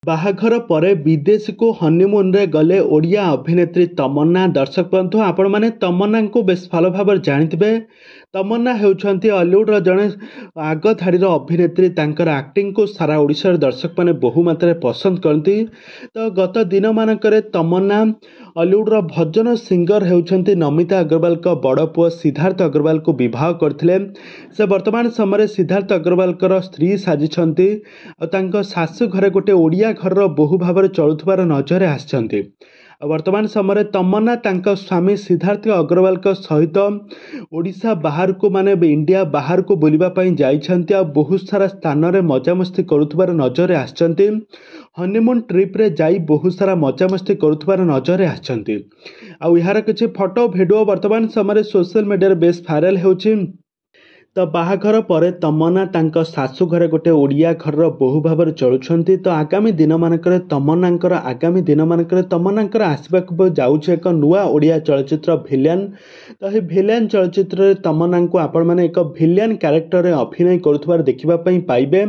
ବାହାଘର ପରେ ବିଦେଶକୁ ହନିମୁନରେ ଗଲେ ଓଡ଼ିଆ ଅଭିନେତ୍ରୀ ତମନ୍ନା। ଦର୍ଶକ ବନ୍ଧୁ, ଆପଣମାନେ ତମନ୍ନାଙ୍କୁ ବେଶ ଭଲ ଭାବରେ ଜାଣିଥିବେ। ତମନ୍ନା ହେଉଛନ୍ତି ଅଲିଉଡ଼ର ଜଣେ ଆଗଧାଡ଼ିର ଅଭିନେତ୍ରୀ। ତାଙ୍କର ଆକ୍ଟିଂକୁ ସାରା ଓଡ଼ିଶାର ଦର୍ଶକମାନେ ବହୁ ମାତ୍ରାରେ ପସନ୍ଦ କରନ୍ତି। ତ ଗତ ଦିନମାନଙ୍କରେ ତମନ୍ନା ଅଲିଉଡ଼ର ଭଜନ ସିଙ୍ଗର ହେଉଛନ୍ତି ନମିତା ଅଗ୍ରୱାଲଙ୍କ ବଡ଼ ପୁଅ ସିଦ୍ଧାର୍ଥ ଅଗ୍ରୱାଲଙ୍କୁ ବିବାହ କରିଥିଲେ। ସେ ବର୍ତ୍ତମାନ ସମୟରେ ସିଦ୍ଧାର୍ଥ ଅଗ୍ରୱାଲଙ୍କର ସ୍ତ୍ରୀ ସାଜିଛନ୍ତି ଆଉ ତାଙ୍କ ଶାଶୁ ଘରେ ଗୋଟେ ଓଡ଼ିଆ ଘରର ବୋହୂ ଭାବରେ ଚଳୁଥିବାର ନଜରରେ ଆସିଛନ୍ତି। ଆଉ ବର୍ତ୍ତମାନ ସମୟରେ ତମନ୍ନା ତାଙ୍କ ସ୍ୱାମୀ ସିଦ୍ଧାର୍ଥ ଅଗ୍ରୱାଲଙ୍କ ସହିତ ଓଡ଼ିଶା ବାହାରକୁ, ମାନେ ଇଣ୍ଡିଆ ବାହାରକୁ ବୁଲିବା ପାଇଁ ଯାଇଛନ୍ତି ଆଉ ବହୁତ ସାରା ସ୍ଥାନରେ ମଜାମସ୍ତି କରୁଥିବାର ନଜରରେ ଆସିଛନ୍ତି। ହନିମୁନ୍ ଟ୍ରିପ୍ରେ ଯାଇ ବହୁତ ସାରା ମଜାମସ୍ତି କରୁଥିବାର ନଜରରେ ଆସିଛନ୍ତି ଆଉ ଏହାର କିଛି ଫଟୋ ଭିଡ଼ିଓ ବର୍ତ୍ତମାନ ସମୟରେ ସୋସିଆଲ ମିଡ଼ିଆରେ ବେଶ ଭାଇରାଲ ହେଉଛି। ତ ବାହାଘର ପରେ ତମନ୍ନା ତାଙ୍କ ଶାଶୁ ଘରେ ଗୋଟେ ଓଡ଼ିଆ ଘରର ବୋହୂ ଭାବରେ ଚଳୁଛନ୍ତି। ତ ଆଗାମୀ ଦିନମାନଙ୍କରେ ତମନ୍ନାଙ୍କର ଆସିବାକୁ ଯାଉଛି ଏକ ନୂଆ ଓଡ଼ିଆ ଚଳଚ୍ଚିତ୍ର ଭିଲିଆନ। ତ ଏହି ଭିଲିଆନ ଚଳଚ୍ଚିତ୍ରରେ ତମନ୍ନାଙ୍କୁ ଆପଣମାନେ ଏକ ଭିଲିଆନ କ୍ୟାରେକ୍ଟରରେ ଅଭିନୟ କରୁଥିବାର ଦେଖିବା ପାଇଁ ପାଇବେ।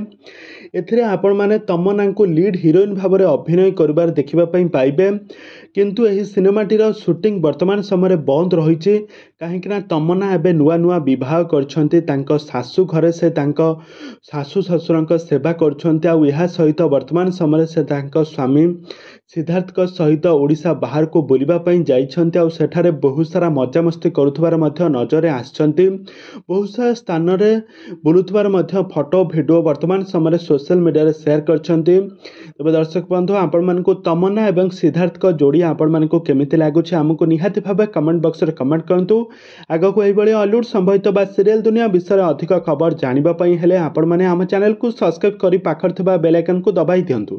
ଏଥିରେ ଆପଣମାନେ ତମନ୍ନାଙ୍କୁ ଲିଡ୍ ହିରୋଇନ୍ ଭାବରେ ଅଭିନୟ କରିବାର ଦେଖିବା ପାଇଁ ପାଇବେ। କିନ୍ତୁ ଏହି ସିନେମାଟିର ସୁଟିଂ ବର୍ତ୍ତମାନ ସମୟରେ ବନ୍ଦ ରହିଛି, କାହିଁକିନା ତମନ୍ନା ଏବେ ନୂଆ ନୂଆ ବିବାହ କରିଛନ୍ତି। ତାଙ୍କ ଶାଶୁ ଘରେ ସେ ତାଙ୍କ ଶାଶୁ ଶ୍ୱଶୁରଙ୍କ ସେବା କରୁଛନ୍ତି ଆଉ ଏହା ସହିତ ବର୍ତ୍ତମାନ ସମୟରେ ସେ ତାଙ୍କ ସ୍ୱାମୀ ସିଦ୍ଧାର୍ଥଙ୍କ ସହିତ ଓଡ଼ିଶା ବାହାରକୁ ବୁଲିବା ପାଇଁ ଯାଇଛନ୍ତି ଆଉ ସେଠାରେ ବହୁତ ସାରା ମଜାମସ୍ତି କରୁଥିବାର ମଧ୍ୟ ନଜରରେ ଆସିଛନ୍ତି। ବହୁତ ସାରା ସ୍ଥାନରେ ବୁଲୁଥିବାର ମଧ୍ୟ ଫଟୋ ଭିଡ଼ିଓ ବର୍ତ୍ତମାନ ସମୟରେ ସୋସିଆଲ ମିଡ଼ିଆରେ ସେୟାର କରିଛନ୍ତି। ତେବେ ଦର୍ଶକ ବନ୍ଧୁ, ଆପଣମାନଙ୍କୁ ତମନ୍ନା ଏବଂ ସିଦ୍ଧାର୍ଥଙ୍କ ଯୋଡ଼ି ଆପଣମାନଙ୍କୁ କେମିତି ଲାଗୁଛି, ଆମକୁ ନିହାତି ଭାବେ କମେଣ୍ଟ ବକ୍ସରେ କମେଣ୍ଟ କରନ୍ତୁ। ଆଗକୁ ଏଇଭଳି ଅଲିଉଡ଼ ସମ୍ବନ୍ଧିତ ବା ସିରିଏଲ ଦୁନିଆ ବିଷୟରେ ଅଧିକ ଖବର ଜାଣିବା ପାଇଁ ହେଲେ ଆପଣମାନେ ଆମ ଚ୍ୟାନେଲକୁ ସବସ୍କ୍ରାଇବ୍ କରି ପାଖରେ ଥିବା ବେଲ୍ ଆଇକନ୍କୁ ଦବାଇ ଦିଅନ୍ତୁ।